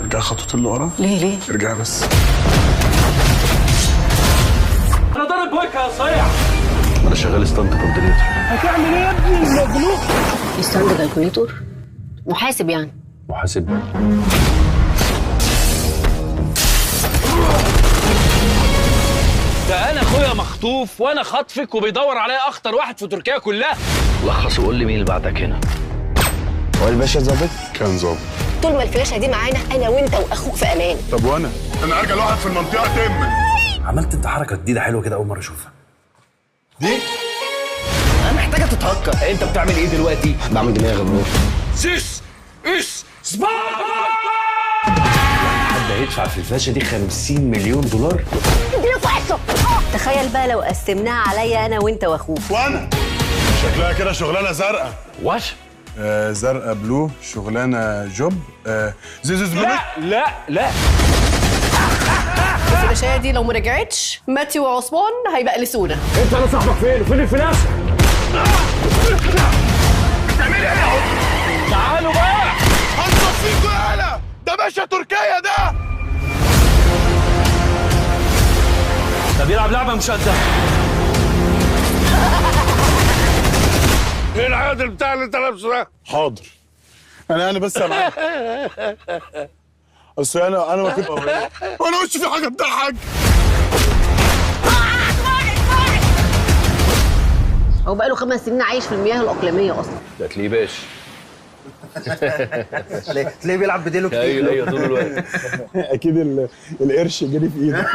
ارجع خطوتين لورا. ليه ليه؟ ارجع بس. انا ضارب بويكا يا صيع. انا شغال stunt coordinator. هتعمل ايه يا ابني المجنون؟ stunt calculator؟ محاسب يعني. محاسب. ده انا اخويا مخطوف وانا خاطفك وبيدور عليا اخطر واحد في تركيا كلها. لخص وقول لي مين اللي بعتك هنا. هو الباشا ظابط؟ كان ظابط. طول ما الفلاشه دي معانا انا وانت واخوك في امان. طب وانا؟ انا ارجع لواحد في المنطقة تم. عملت انت حركة جديدة حلوة كده اول مرة اشوفها. دي؟ انا محتاجه تتهكر. انت بتعمل ايه دلوقتي؟ بعمل دماغ bro. This is Sparta. حد هيدفع في الفلاشه دي 50 مليون دولار؟ اديله في وشه. تخيل بقى لو قسمناها عليا انا وانت واخوك. وانا؟ شكلها كده شغلانة زرقاء. What؟ زرقاء blue، شغلانة job. زي زي لا لا لا. الفلاشايه دي لو ما رجعتش ماتي وعثمان هيبقلسونا. انت انا صاحبك فين؟ وفين الفلاشه؟ بتعملي ايه يا عم؟ تعالوا بقى. هنصفيكوا يالا، ده باشا تركيا ده. ده بيلعب لعبه مش قدها. ايه العادل بتاع اللي انت لابسه ده؟ حاضر. انا بس يا معلم. اصل انا ما كنت وانا وشي في حاجة تضحك. هو بقاله 5 سنين عايش في المياه الاقليمية اصلا. ده تلاقيه باش. تلاقيه بيلعب بديله كتير. ايوه ايوه طول الوقت. اكيد القرش جري في ايده.